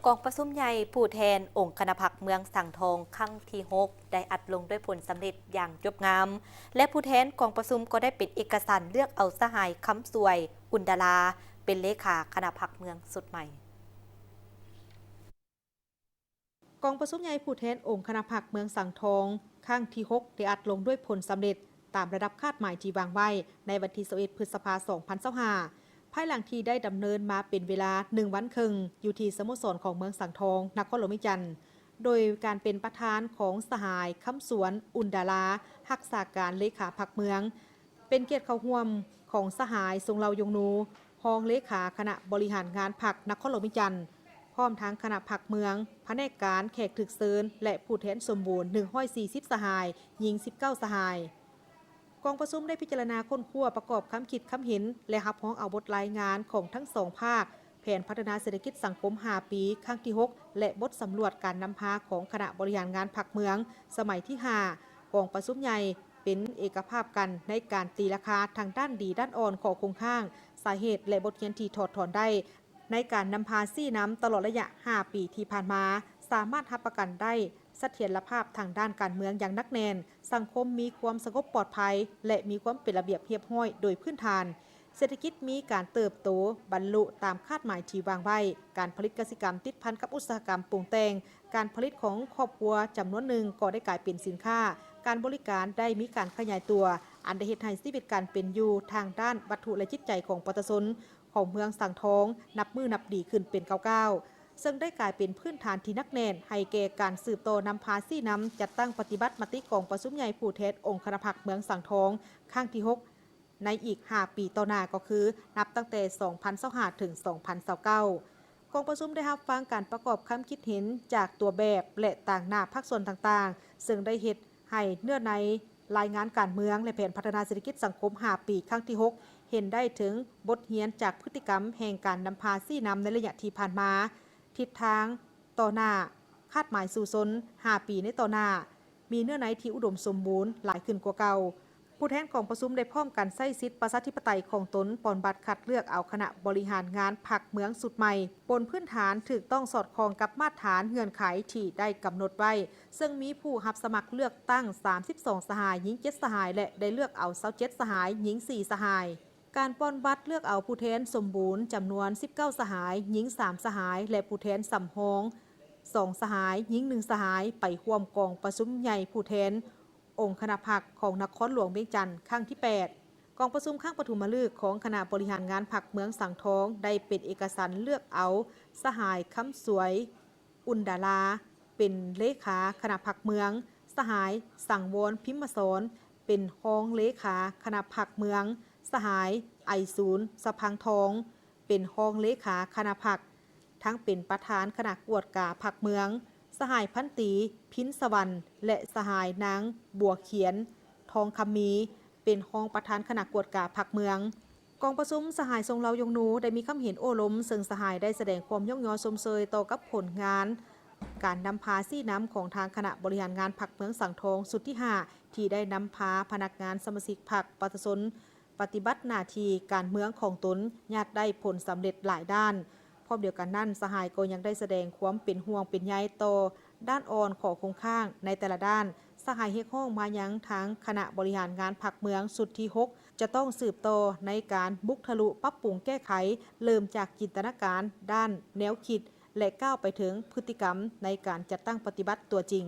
ກອງປະຊຸມໃຫຍ່ຜູ້ແທນອົງຄະນະພັກເມືອງສັງທອງຄັ້ງທີຫົກ ໄດ້ອັດລົງດ້ວຍຜົນສຳເລັດຢ່າງຈົບງາມ ແລະ ຜູ້ແທນກອງປະຊຸມກໍໄດ້ເປັນເອກະສັນເລືອກເອົາສະຫາຍ ຄຳສວຍ ອຸ່ນດາລາ ເປັນເລຂາຄະນະພັກເມືອງຊຸດໃໝ່. ກອງປະຊຸມໃຫຍ່ຜູ້ແທນອົງຄະນະພັກເມືອງສັງທອງຄັ້ງທີຫົກ ໄດ້ອັດລົງດ້ວຍຜົນສຳເລັດຕາມລະດັບຄາດໝາຍທີ່ວາງໄວ້ໃນວັນທີຊາວເອັດ ພຶດສະພາ ສອງພັນຊາວຫ້າ ພາຍຫຼັງທີ່ໄດ້ດຳເນີນມາເປັນເວລາໜຶ່ງວັນເຄິ່ງ ຢູ່ທີ່ສະໂມສອນຂອງເມືອງສັງທອງ ນະຄອນຫຼວງວຽງຈັນ ໂດຍການເປັນປະທານຂອງສະຫາຍ ຄຳສວນ ອຸ່ນດາລາ ຮັກສາການເລຂາພັກເມືອງ, ເປັນກຽດເຂົ້າຮ່ວມຂອງສະຫາຍ ຊົງເລົາ ຢົງນູ ຮອງເລຂາຄະນະບໍລິຫານງານພັກນະຄອນຫຼວງວຽງຈັນ ພ້ອມທັງຄະນະພັກເມືອງ, ພະແນກການ, ແຂກຖືກເຊີນ ແລະ ຜູ້ແທນສົມບູນ ໜຶ່ງຮ້ອຍສີ່ສິບສະຫາຍ, ຍິງສິບເກົ້າສະຫາຍ. ກອງປະຊຸມໄດ້ພິຈາລະນາຄົ້ນຄວ້າປະກອບຄຳຄິດຄຳເຫັນ ແລະ ຮັບຮອງເອົາບົດລາຍງານຂອງທັງສອງພາກ ແຜນພັດທະນາເສດຖະກິດສັງຄົມຫ້າປີ ຄັ້ງທີຫົກ ແລະ ບົດສຳຫຼວດການນຳພາຂອງຄະນະບໍລິຫານງານພັກເມືອງສະໄໝທີຫ້າ ກອງປະຊຸມໃຫຍ່ ເປັນເອກະພາບກັນໃນການຕີລາຄາທັງດ້ານດີດ້ານອ່ອນ ຂໍ້ຄົງຄ້າງ, ສາເຫດ ແລະ ບົດຮຽນທີ່ຖອດຖອນໄດ້ ໃນການນຳພາຊີ້ນຳຕະຫຼອດໄລຍະຫ້າປີທີ່ຜ່ານມາ ສາມາດຮັບປະກັນໄດ້ສະຖຽນລະພາບທາງດ້ານການເມືອງຢ່າງໜັກແໜ້ນ, ສັງຄົມມີຄວາມສະຫງົບປອດໄພ ແລະ ມີຄວາມເປັນລະບຽບຮຽບຮ້ອຍໂດຍພື້ນຖານ, ເສດຖະກິດມີການເຕີບໂຕບັນລຸຕາມຄາດໝາຍທີ່ວາງໄວ້, ການຜະລິດກະສິກຳຕິດພັນກັບອຸດສາຫະກຳປຸງແຕ່ງ, ການຜະລິດຂອງຄອບຄົວຈຳນວນໜຶ່ງກໍໄດ້ກາຍເປັນສິນຄ້າ, ການບໍລິການໄດ້ມີການຂະຫຍາຍຕົວ, ອັນໄດ້ເຮັດໃຫ້ຊີວິດການເປັນຢູ່ທາງດ້ານວັດຖຸ ແລະ ຈິດໃຈຂອງປະຊາຊົນຂອງເມືອງສັງທອງ ນັບມື້ນັບດີຂຶ້ນເປັນກ້າວໆ ເຊິ່ງໄດ້ກາຍເປັນພື້ນຖານທີ່ໜັກແໜ້ນໃຫ້ແກ່ການສືບຕໍ່ນຳພາຊີ້ນຳ ຈັດຕັ້ງປະຕິບັດມະຕິກອງປະຊຸມໃຫຍ່ຜູ້ແທນອົງຄະນະພັກເມືອງສັງທອງ ຄັ້ງທີຫົກ ໃນອີກຫ້າປີຕໍ່ໜ້າ ກໍຄືນັບຕັ້ງແຕ່ສອງພັນຊາວຫ້າ ເຖິງ ສອງພັນຊາວເກົ້າ. ກອງປະຊຸມໄດ້ຮັບຟັງການປະກອບຄຳຄິດເຫັນຈາກຕົວແບບ ແລະ ຕາງໜ້າພາກສ່ວນຕ່າງໆ ເຊິ່ງໄດ້ເຮັດໃຫ້ເນື້ອໃນລາຍງານການເມືອງ ແລະ ແຜນພັດທະນາເສດຖະກິດສັງຄົມຫ້າປີ ຄັ້ງທີຫົກ ເຫັນໄດ້ເຖິງບົດຮຽນຈາກພຶດຕິກຳແຫ່ງການນຳພາຊີ້ນຳໃນໄລຍະທີ່ຜ່ານມາ, ທິດທາງຕໍ່ໜ້າ, ຄາດໝາຍສູ້ຊົນຫ້າປີໃນຕໍ່ໜ້າ, ມີເນື້ອໃນທີ່ອຸດົມສົມບູນຫຼາຍຂຶ້ນກວ່າເກົ່າ. ຜູ້ແທນກອງປະຊຸມໄດ້ພ້ອມກັນໃຊ້ສິດປະຊາທິປະໄຕຂອງຕົນ ປ່ອນບັດຄັດເລືອກເອົາຄະນະບໍລິຫານງານພັກເມືອງຊຸດໃໝ່ ບົນພື້ນຖານຖືກຕ້ອງສອດຄ່ອງກັບມາດຖານເງື່ອນໄຂທີ່ໄດ້ກຳນົດໄວ້, ເຊິ່ງມີຜູ້ຮັບສະໝັກເລືອກຕັ້ງສາມສິບສອງສະຫາຍ, ຍິງເຈັດສະຫາຍ ແລະ ໄດ້ເລືອກເອົາຊາວເຈັດສະຫາຍ, ຍິງສີ່ສະຫາຍ. ການປ່ອນບັດເລືອກເອົາຜູ້ແທນສົມບູນຈຳນວນສິບເກົ້າສະຫາຍ, ຍິງສາມສະຫາຍ ແລະ ຜູ້ແທນສຳຮອງສອງສະຫາຍ, ຍິງໜຶ່ງສະຫາຍ ໄປຮ່ວມກອງປະຊຸມໃຫຍ່ຜູ້ແທນອົງຄະນະພັກຂອງນະຄອນຫຼວງວຽງຈັນ ຄັ້ງທີແປດ. ກອງປະຊຸມຄັ້ງປະຖົມມະລຶກຂອງຄະນະບໍລິຫານງານພັກເມືອງສັງທອງ ໄດ້ເປັນເອກະສັນເລືອກເອົາສະຫາຍ ຄຳສວຍ ອຸ່ນດາລາ ເປັນເລຂາຄະນະພັກເມືອງ, ສະຫາຍ ສັງວອນ ພິມມະສອນ ເປັນຮອງເລຂາຄະນະພັກເມືອງ, ສະຫາຍ ໄອສູນ ສະພັງທອງ ເປັນຮອງເລຂາຄະນະພັກ ທັງເປັນປະທານຄະນະກວດກາພັກເມືອງ, ສະຫາຍ ພັນຕີ ພິນສະຫວັນ ແລະ ສະຫາຍ ນາງ ບົວຂຽນ ທອງຄຳມີ ເປັນຮອງປະທານຄະນະກວດກາພັກເມືອງ. ກອງປະຊຸມ ສະຫາຍ ຊົງເລົາ ຢົງນູ ໄດ້ມີຄຳເຫັນໂອ້ລົມ, ເຊິ່ງສະຫາຍໄດ້ສະແດງຄວາມຍ້ອງຍໍຊົມເຊີຍຕໍ່ກັບຜົນງານການນຳພາຊີ້ນຳຂອງທາງຄະນະບໍລິຫານງານພັກເມືອງສັງທອງຊຸດທີຫ້າ ທີ່ໄດ້ນຳພາພະນັກງານສະມາຊິກພັກປະຊາຊົນ ປະຕິບັດໜ້າທີ່ການເມືອງຂອງຕົນ ຍາດໄດ້ຜົນສຳເລັດຫຼາຍດ້ານ. ພ້ອມດຽວກັນນັ້ນ, ສະຫາຍກໍຍັງໄດ້ສະແດງຄວາມເປັນຫ່ວງເປັນໃຍຕໍ່ດ້ານອ່ອນ ຂໍ້ຄົງຄ້າງໃນແຕ່ລະດ້ານ. ສະຫາຍຮຽກຮ້ອງມາຍັງທາງຄະນະບໍລິຫານງານພັກເມືອງຊຸດທີຫົກ ຈະຕ້ອງສືບຕໍ່ໃນການບຸກທະລຸ, ປັບປຸງແກ້ໄຂ, ເລີ່ມຈາກຈິນຕະນາການດ້ານແນວຄິດ ແລະ ກ້າວໄປເຖິງພຶດຕິກຳໃນການຈັດຕັ້ງປະຕິບັດຕົວຈິງ.